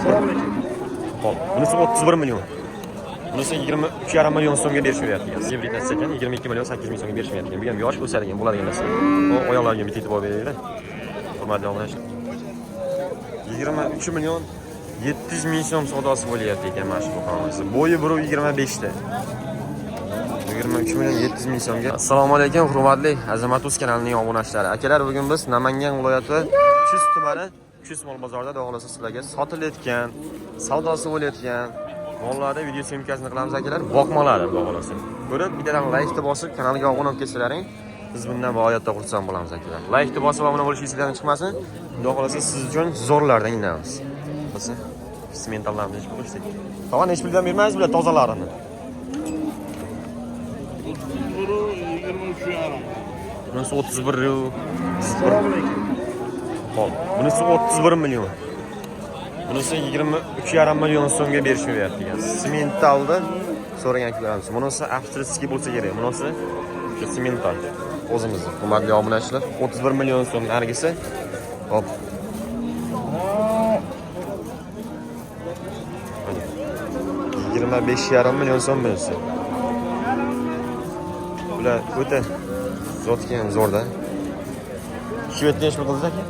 31. Xo'p, bunisi 31 million. Bunisi 23,5 million so'mga berishyapti. Gibrid narsa ekan, 22 million 8 ming so'mga berishyapti. Bu ham yosh o'sadigan, bo'ladigan narsa. O oyoqlariga bitta e'tibor beringlar. Hurmatli obunachilar. 23 million 700 ming so'm savdosi bo'lyapti ekan mana shu buqamiz. Bo'yi 1.25 ta. 23 million 700 ming so'mga. Assalomu alaykum hurmatli Azamat Uz kanalining obunachilari. Akalar, bugun biz Namangan viloyati Chust tumani Chust mol bozorida xudo xohlasa sizlarga sotilayotgan, savdosi bo'layotgan mollarni video syomkasini qilamiz akalar. Boqmalari xudo xohlasa. Ko'rib, bittadan laykni bosib, kanalga obuna bo'lib ketsalaring, biz bundan g'oyatda xursand bo'lamiz akalar. Laykni bosib obuna bo'lish esingizdan chiqmasin. Xudo xohlasa siz uchun zo'rlardan inamiz. Bo'lsa, sementallarni ichib qo'ysak. Tog'a, necha puldan bermaysiz bular tozalarini? 23,5. Bunisi 31. Xo'p, bunisi 31 million. Bunisi 23,5 million so'mga berishyapti ekan. Sementalni so'ragan ko'ramiz. Bunisi австрийский bo'lsa kerak. Bunisi shu semental. O'zimizni hurmatli obunachilar, 31 million so'm nargisi. Xo'p. Mana. 25,5 million so'm bunisi. Bular o'ta zotga ham zo'rda. Shvedga necha pul qildi aka?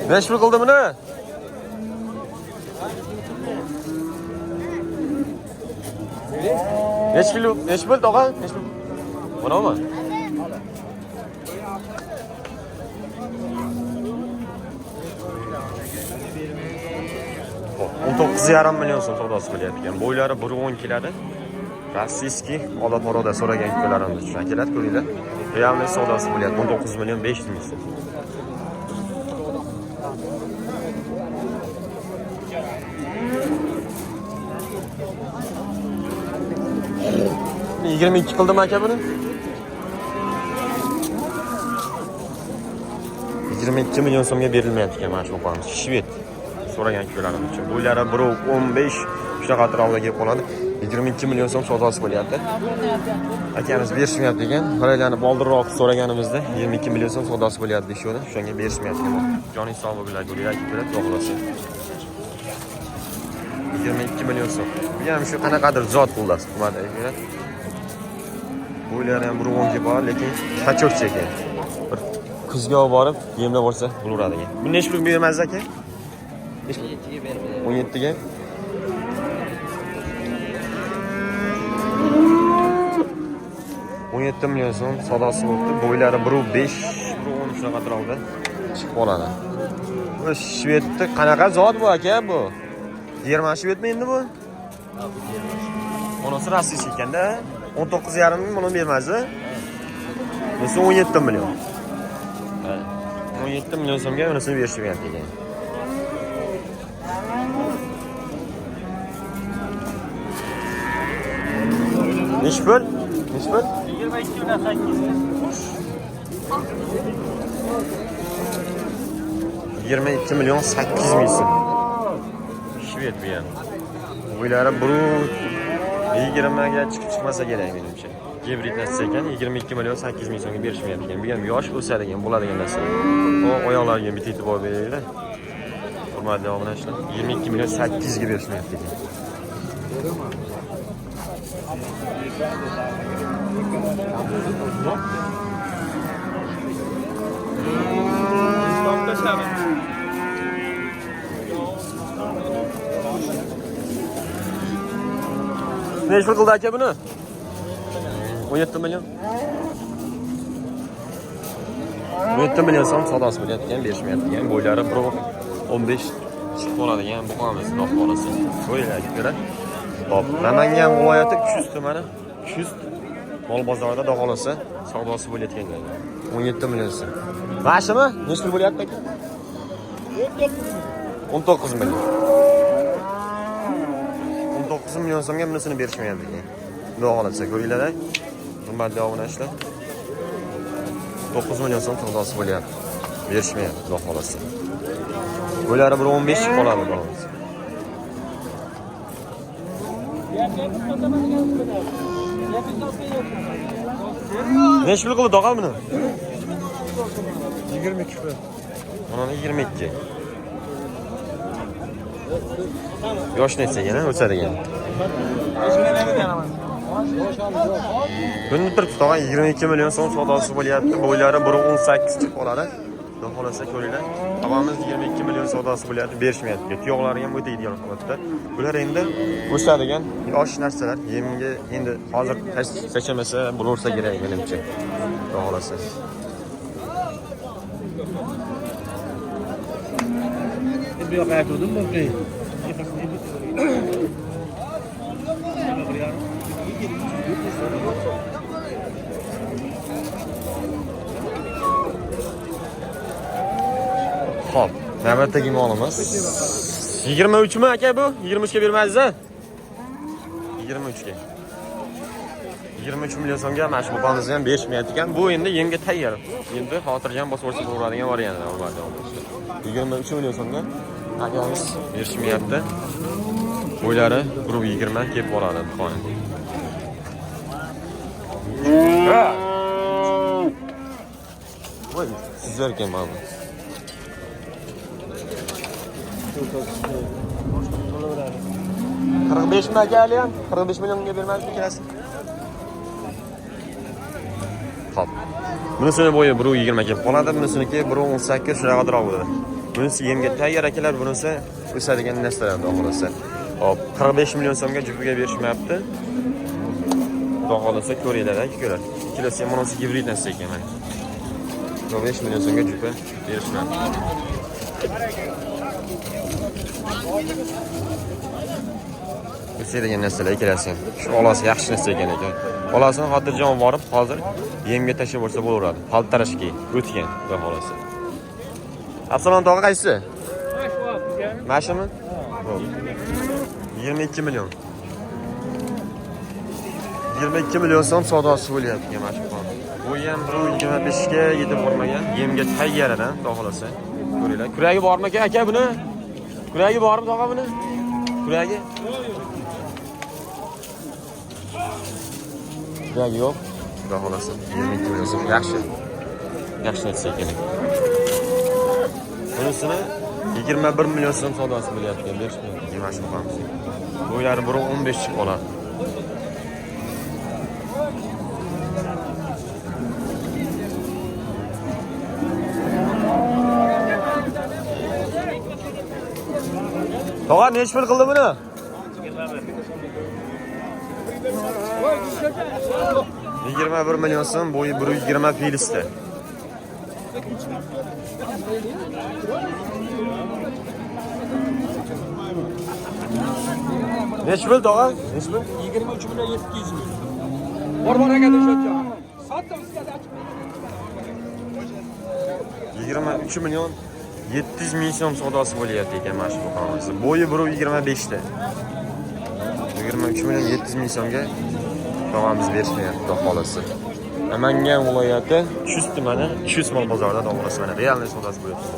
Necha pul qildi buni? Necha kilo? Necha pul tog'a? Necha pul? Bunami? Xo'p, 19,5 million so'm savdosi qilyapti ekan. Bo'ylari 1.10 keladi. Rossiyskiy ola poroda so'ragan ukalarimiz uchun akalar ko'ringlar. Realniy savdosi bo'lyapti 19 million 500 ming so'm. 22 qildim aka buni. 22 million so'mga berilmayapti ekan mana shu buqamiz. Shved so'ragan ukalarimiz uchun. Bo'ylari 1.15 shunaqa atrofda kelib qoladi. 22 million so'm savdosi bo'lyapti. Akamiz berishmayapti ekan. Bir aylanib oldinroq so'raganimizda 22 million so'm savdosi bo'lyapti deyishdi. O'shanga berishmayapti ekan. Joningiz sog' bo'linglar, ko'ringlar, keladi, xudo xohlasa. 22 million so'm. Bu ham shu qanaqadir zot xullas, hurmatli akalar. Bo'ylari ham 1.10 bor, lekin kachokchi ekan. Bir kuzga olib borib, yemlab olsa bo'laveradi ekan. Bu necha pul bermaysiz aka? Necha pul? 17 ga. 17 million so'm savdosi bo'libdi. Bo'ylari 1.5, 1.10 shunaqa atrofda chiqib qoladi. Bu shvedni qanaqa zot bu aka bu? German shvedmi endi bu? Bunisi rossiyskiy ekanda. 19,5 ming buni bermaysiz. Bunisi 17 million. Ha, 17 million so'mga bunisini berishyapti ekan. Nechi pul? Nechi pul? 22 million 800. 22 million 800 ming so'm. Shved bu ham. Bo'ylari 1.20 ga chiqib chiqmasa kerak menimcha. Gibrid narsa ekan, 22 million 800 ming so'mga berishmayapti ekan. Bu ham yosh o'sadigan, bo'ladigan narsa. O oyoqlariga bitta e'tibor beringlar. Hurmatli obunachilar, 22 million 800 ga berishmayapti ekan. Necha pul qildi aka buni? 17 million. 17 million so'm savdosi bo'lyapti ekan, berishmayapti ekan. Bo'ylari 1.15 chiqib qoladigan buqamiz, xudo xohlasa. Qo'ylar ko'ra. Xo'p, Namangan viloyati Chust tumani, Chust mol bozorida xudo xohlasa savdosi bo'layotgan joyda. 17 million so'm. Mashimi? Necha pul bo'lyapti aka? 19 million. 19 million so'mga bunisini berishmayapti ekan. Xudo xohlasa ko'ringlar. Hurmatli obunachilar. 9 million so'm savdosi bo'lyapti. Berishmayapti, xudo xolasa. Bo'ylari 1.15 chiqib qoladi, xudo xolasa. Necha pul qildi tog'a buni? 22 pul. Mana 22. Yosh necha ekan, o'sadigan. Buni turibdi tog'a 22 million so'm savdosi bo'lyapti. Bo'ylari 1.18 chiqib qoladi. Xudo xolasa ko'ringlar. Tog'amiz 22 million savdosi bo'lyapti, berishmayapti. Tuyoqlari ham o'taydigan holatda. Bular endi o'sadigan yosh narsalar. Yemga endi hozir tashlamasa bo'laversa kerak menimcha. Xudo xolasa. Bu yoqqa aytgandim, mumkin. Xo'p, navbatdagi molimiz 23 mi aka bu? 23 ga bermaysiz-a? 23 ga. 23 million so'mga mana shu buqamizni ham berishmayapti ekan. Bu endi yemga tayyor. Endi xotirjam bosib o'rsa bo'laveradigan variantlar albatta. 23 million so'mga akamiz berishmayapti. Bo'ylari 1.20 kelib qoladi buqani. Voy, sizlar ekan mana bu. 45 mi aka hali ham? 45 millionga bermadizmi ikkalasi? Xo'p. Bunisini bo'yi 1.20 kelib qoladi, bunisiniki 1.18 shunaqaroq bo'ladi. Bunisi yemga tayyor akalar, bunisi o'sadigan narsalar xudo xolasa. Xo'p, 45 million so'mga jufiga berishmayapti. Xudo xolasa ko'ringlar, aka ko'rar. Ikkalasi ham bunisi gibrid narsa ekan mana. 45 million so'mga jufi berishmayapti. O'sadigan narsalar ikkalasi ham. Shu olasi yaxshi narsa ekan aka. Olasini xotirjam borib hozir yemga tashlab bo'lsa bo'laveradi. Paltarashga o'tgan xudo xolasa. Absalon tog'a qaysi? Mana shumi? Bo'ldi. 22 million. 22 million so'm savdosi bo'lyapti mana shu qon. Bu ham 1.25 ga yetib bormagan. Yemga tayyoradan xudo xolasa. Ko'ringlar. Kuragi bormi aka aka buni? Kuragi bormi tog'a buni? Kuragi? Kuragi yo'q. Xudo xolasa 22 million so'm. Yaxshi. Yaxshi narsa ekan. Bunisini 21 million so'm savdosi bo'lyapti. Berishmayapti. Mana shu buqamiz. Bo'ylari 1.15 chiqib qoladi. Tog'a necha pul qildi buni? 21 million so'm, bo'yi 1.20 filista. Necha pul tog'a? Necha pul? 23 million 700 ming. Bor aka o'sha. Sotdim sizga ochib. 23 million 700 ming so'm savdosi bo'lyapti ekan mana shu buqamiz. Bo'yi 1.25 ta. 23 million 700 ming so'mga tog'amiz berishmayapti xudo xolasa. Namangan viloyati Chust tumani, Chust mol bozorida xudo xolasa mana realniy savdosi bo'lyapti.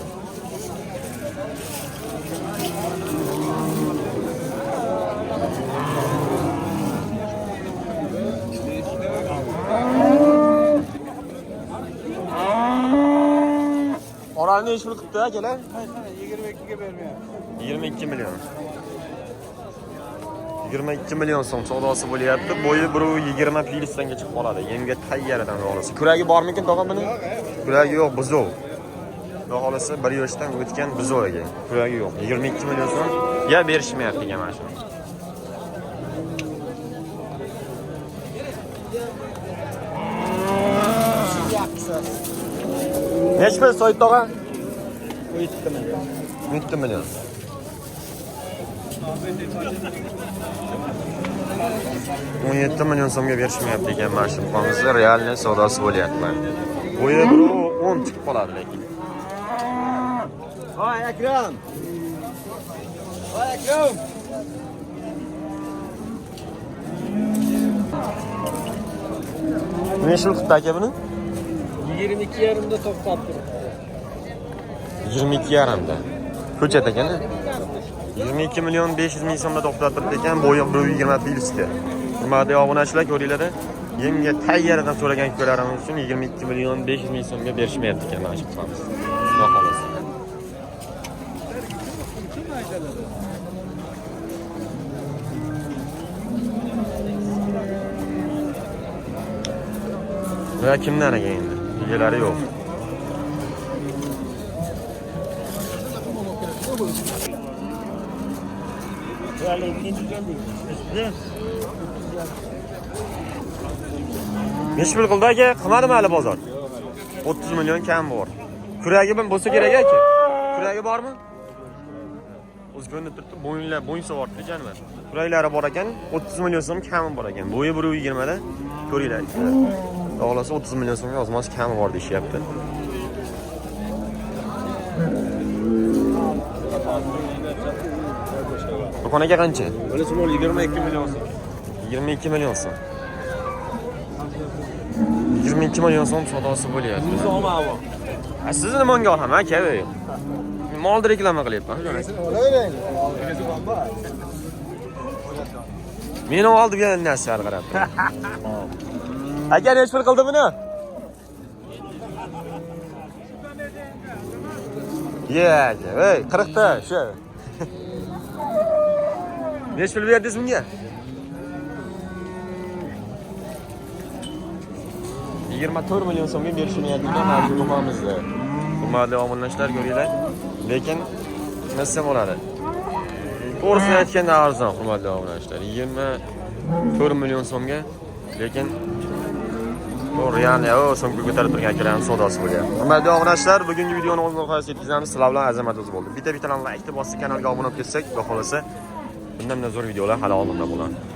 Oralni necha pul qilibdi akalar? 22 ga bermayapti. 22 million. 22 million so'm savdosi bo'lyapti. Bo'yi 1.20 filistanga chiqib qoladi. Yemga tayyoradan olasiz. Kuragi bormikin tog'a buni? Kuragi yo'q, buzov. Xudo xolasa 1 yoshdan o'tgan buzov ekan. Kuragi yo'q. 22 million so'm ya berishmayapti ekan mana shuni. Necha pul Soyid tog'a? 17 million. 17 million. 17 million so'mga berishmayapti ekan mana shu buqamizni realniy savdosi bo'lyapti mana. Bo'yi 1.10 chiqib qoladi lekin. Voy Akram. Voy Akram. Necha pul qilibdi aka buni? 22,5 da to'xtab turibdi. 22,5 da. Ko'chat ekan. 22 million 500 ming so'mda to'xtab turibdi ekan, bo'yi 1.20 plyusga. Hurmatli obunachilar, ko'ringlar, yemga tayyordan so'ragan ukalarimiz uchun 22 million 500 ming so'mga berishmayapti ekan mana shu buqamiz. Xudo xohlasa. Va kimdan ekan endi? Egalari yo'q. Nechi pul qildi aka? Qilmadimi hali bozor? 30 million kam bor. Kuragi bilan bo'lsa kerak aka. Kuragi bormi? O'zi ko'rinib turibdi, bo'yinlar, bo'yin savordi jonivor. Kuraklari bor ekan, 30 million so'm kami bor ekan. Bo'yi 1.20 da. Ko'ringlar. Xudo xohlasa 30 million so'mga ozmoz kami bor deyishyapti. Do'kon aka qancha? Bunisi 22 million so'm. 22 million so'm. 22 million so'm savdosi bo'lyapti. Olma. A sizni nima unga olaman aka? Molni reklama qilyapman. Meni oldi bu narsa qarab. Aka necha pul qildi buni? Ye, aka, ey, 40 ta shu. Necha pul berdingiz bunga? 24 million so'mga berishilayotgan mana shu do'konimizda. Hurmatli obunachilar, ko'ringlar. Lekin nima desam bo'ladi? To'g'risini aytganda arzon, hurmatli obunachilar. 24 million so'mga, lekin to'g'ri, ya'ni o so'mga ko'tarib turgan akalarning savdosi bo'lyapti. Hurmatli obunachilar, bugungi videoni o'z nihoyasiga yetkazamiz. Sizlar bilan Azamat o'zi bo'ldi. Bitta-bittadan like bosib kanalga obuna bo'lib ketsak, xudo xolasa, bundan zo'r videolar hali oldinda bo'ladi.